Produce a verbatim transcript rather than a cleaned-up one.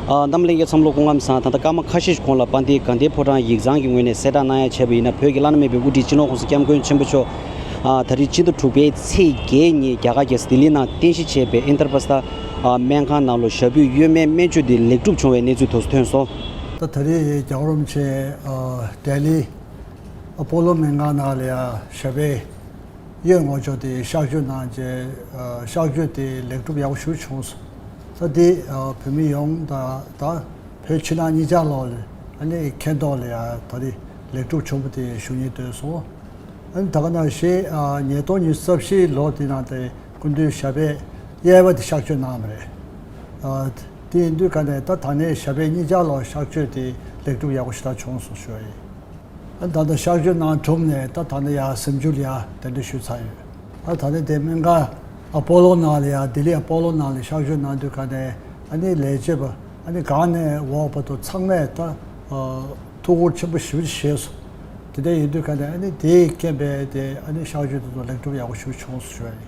ཨ། རྣམ་པ་ལྷན་རྒྱས་ཚང་མ་ལ་སྐུ་ཁམས་བཟང་། ད་ལྟ་སྐར་མ་ཁ་ཤས་ཤིག་གོང་ལ་དཔལ་ལྡན་དགའ་ལྡན་ཕོ་བྲང་ཡིག་ཚང་གི་ངོས་ནས་གསལ་བསྒྲགས་གནང་ཡ་བྱས་པ་ཡིན་ན། བོད་ཀྱི་བླ་ན་མེད་པའི་དབུ་ཁྲིད་སྤྱི་ནོར་༸གོང་ས་༸སྐྱབས་མགོན་ཆེན་པོ་མཆོག་ཨ། ད་རེས་ཕྱི་ཟླ་དྲུག་པའི་ཚེས་བརྒྱད་ཉིན་རྒྱ་གར་རྒྱལ་ས་ལྡི་ལི་ནང་རྟེན་གཞི་བྱས་པའི་ཨིན་དར་པ་སྟ་ཨ། སྨན་ཁང་ནང་ལ་ཞབས་པུས་གཡོན་མའི་སྨན་བཅོས་དེ་ལེགས་གྲུབ་བྱུང་བའི་གནས་ཚུལ་དེ་ཚོ་ཐོན་སོང་། ད་ད་རེས་རྒྱལ་བ་རིན་པོ་ཆེ་ཨ། ལྡི་ལི་ཨ་པོ་ལོ་སྨན་ཁང་ནང་ལ་ཡ་ཞབས་པད་གཡོན་ངོས་ཕྱོགས་དེ་གཤག་བཅོས་གནང་རྗེས་ཨ། གཤག་བཅོས་དེ་ལེགས་གྲུབ་ཡག་པོ་ཞིག་བྱུང་སོང་། ད་དེ་ཨ། བོད་མི་ཡོངས་དང་ད་བོད་ཕྱི་ནང་གཉིས་ཆ་ལོག་ལ་ཨ་ནི་མཁྱེན་རྟོགས་ལ་ཡ་ད་རེས་ལེགས་གྲུབ་བྱུང་བ་དེ་ཞུ་སྙིང་འདོད་སོང་། ཨ་ནི་ད་ག་ནང་བཞིན་ཨ། ཉིས་སྟོང་ཉི་ཤུ་རྩ་བཞིའི་ལོ་དེ་ནང་དེ་སྐུ་མདུན་ཞབས་པད་གཡས་པ་དེ་གཤག་བཅོས་གནང་བ་རེད། ཨ། དེ་ཡིན་དུས་ག་ནས་ད་ད་ནས་ཞབས་པད་གཉིས་ཆ་ལོག་གཤག་བཅོས་དེ་ལེགས་གྲུབ་ཡག་པོ་ཞེ་དྲག་བྱུང་སོང་ཞུ་བ་ཡིན། ཨ་ནི་ད་ལྟ་གཤག་བཅོས་གནང་གྲུབ་ནས་ད་ད་ནི་ཡར་གཟིམ་ཆུང་ལ་ཡར་གདན་འདྲེན་ཞུས་ཚར་ཡོད། ཨ་ད་ནི་དེ་སྨན་ཁང་ཨ་པོ་ལོ་ནང་ལ་ཡར་ལྡི་ལི་ཨ་པོ་ལོ་ནང་ལ་གཤག་བཅོས་གནང་དུས་ག་ནས་ཨ་ནི་ལས་བྱེད་པ་ཨ་ནི་སྒང་ནས་འོག་བར་དུ་ཚང་མས་ད་ཨ་ཐུགས་ཁུར་ཆེན་པོ་ཞེ་པོ་ཅིག་བཞེས་སོང་། དེ་འདྲ་ཡིན་དུས་ག་ནས་ཨ་ནི་དེའི་རྐྱེན་པས་དེ་ཨ་ནི་གཤག་བཅོས་དེ་ཚོ་ལེགས་གྲུབ་ཡག་པོ་ཞིག་བྱུང་སོང་ཞུ་བ་ཡིན།